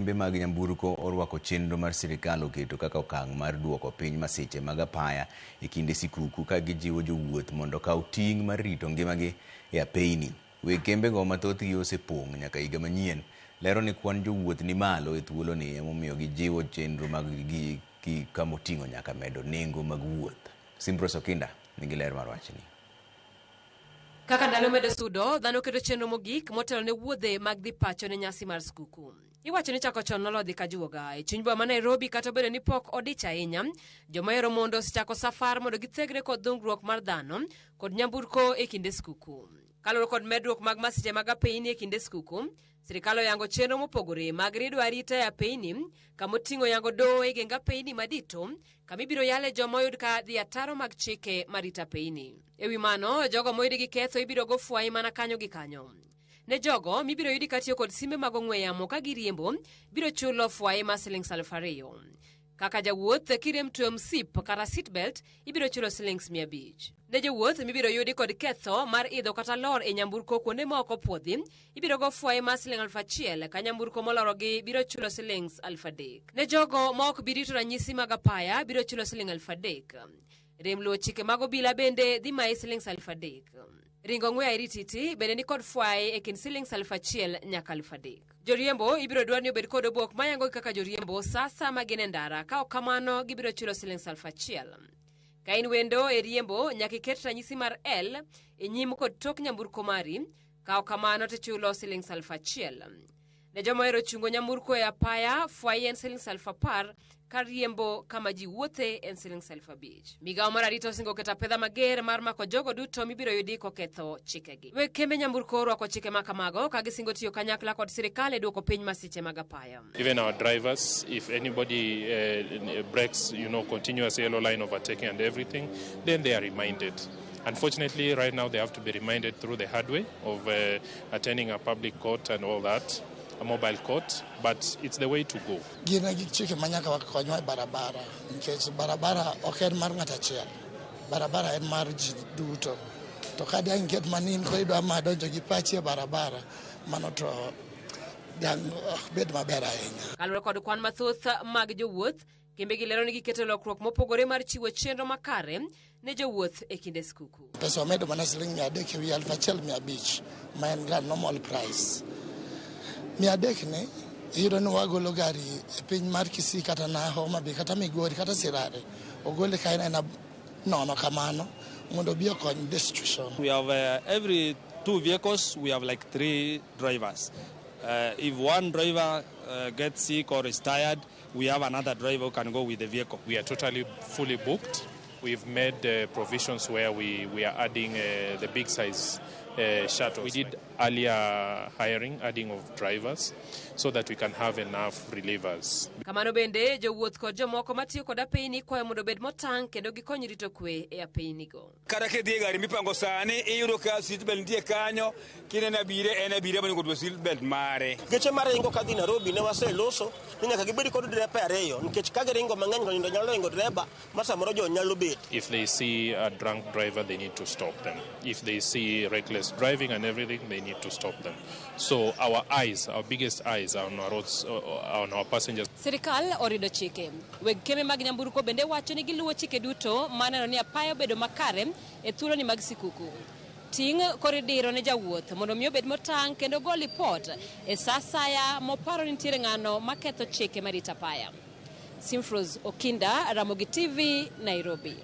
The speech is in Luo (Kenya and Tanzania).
Kembe mag nyamburko orwako chenro mar sirkal oketo kaka okang' mar duoko piny masiche mag apaya e kinde sikuku ka gijiwo jowuoth mondo okaw ting' mar rito ngimagi e apeyni. Weg kembego ma thothgi osepong' nyaka higa manyien lero ni kwan jowuoth ni malo e thuoloni emomiyo gijiwo chenro mag gi kamoting'o nyaka medo nengo mag wuoth. Simprose Okinda nigi ler mar wachni. Kaka ndalo medo sudo, dhano keto chenro mogik motelo ne wuodhe mag dhi pacho ne nyasi mar skuku. Iwacho ni chako chon nolodhi ka juoga. E chuny boma ma Nairobi kata obedo ni pok odich ahinya, joma ohero mondo osechako safar mondo githegre kod dhungruok mar dhano kod nyamburko e kinde skuku. Kaluwore kod medruok mag masiche mag apeyni e kinde skuku, sirkal oyango chenro mopogore mag rido arita e apeyni kamoting'o yango doho e geng apeyni madito kama ibiro yale joma oyud ka dhi ataro mag chike marito apeyni. E wi mano, jogo moyudi gi ketho ibiro go fwai mana kanyo gi kanyo. Ne jogo mibiro yudi ka tiyo kod simbe mag ong'we yamo ka giriembo, biro chulo fwai mar siling 2,000. Kaka jawuoth, kirem tweyo msip kata seatbelt, ibiro chulo siling 500. Ne jowuoth mibiro yudi kod ketho mar idho kata lor e nyamburko kuonde ma ok opuodhi, ibiro go fwai mar siling 1,000 ka nyamburko molorogi biro chulo siling 3,000. Ne jogo ma ok bi rito ranyisi mag apaya biro chulo siling 3,000. Rem luwo chike mag obila bende dhi mayi siling 3,000. Ringo ng'we airititi bende ni kod fwai e kind siling 1,000 nyaka 3,000. Joriembo ibiro dwar ni obed kod obok mayango kaka joriembo sa asaya ma gin e ndara, ka ok kamano gibiro chulo siling 1,000. Ka in wendo e riembo, nyaka iket ranyisi mar L e nyim kod tok nyamburko mari, ka ok kamano to ichulo siling 1,000. Ne joma ohero chungo nyamburko e apaya, fwai en siling 10,000, kar riembo kama ji wuothe en siling 5,000. Migawo mar arita osingo keto apedha mager mar mako jogo duto mibiro yudi koketho chikegi. Weg kembe nyamburko orwako chike ma kamago ka gisingo tiyo kanyakla kod sirikal e duoko piny masiche mag apaya. Even our drivers, if anybody breaks, continuous yellow line overtaking and everything, then they are reminded. Unfortunately, right now they have to be reminded through the hard way of attending a public court and all that, a mobile court, but it's the way to go. Gin e gik chike ma nyaka wakonywa e barabara nikech barabara ok en mar ng'ato achiel, barabara en mar ji duto. To ka dang' iket mana in koro idwa ma donjo gi pachi e barabara, mano to dang' ok bed maber ahinya. Kaluwore kod kwan mathoth mag jowuoth, kembe gi lero ni giketo lokruok mopogore mar chiwo chenro makare ne jowuoth e kinde skuku. Pesa wamedo mana siling 300 ewi 1,500 ma en ga normal price. 300 ni iyudo ni wagolo gari e piny mar Kisii kata na Homa Bay kata Migori kata Sirare, ogole ka en aena nono kamano mondo obi okony the situation. We have every 2 vehicles, we have like 3 drivers. If one driver gets sick or is tired, we have another driver who can go with the vehicle. We are totally fully booked. We've made provisions where we are adding the big size shuttles. We did earlier hiring, adding of drivers, so that we can have enough relievers. Kamano bende, jowuoth kod jomoko matiyo kod apeyni kwayo mondo obed motang' kendo gikony rito kwe e apeynigo. Kata kidhi e gari mipango sani, iyudo ka seat belt nitie kanyo, kineno abiria, en abiria monego otwe seat belt mare. Geche maringo kadhi Nairobi ne waseloso ni nyaka gibed kod drepe 2, nikech ka giringo mang'eny to nindo nyalo ringo dreba ma samoro jo nyalo bet. If they see a drunk driver, they need to stop them. If they see reckless driving and everything, they need to stop them. So our eyes, our biggest eyes are on our roads, on our passengers. Sirikal orido chike. Weg kembe mag nyamburko bende wacho ni giluwo chike duto maneno ni apaya obedo makare e thuoloni mag sikuku. Ting' koro idiro ne jawuoth mondo mi obed motang' kendo go lipot e sa asaya moparo ni nitiere ng'ano maketho chike marito apaya. Simfrose Okinda, Ramogi TV, Nairobi.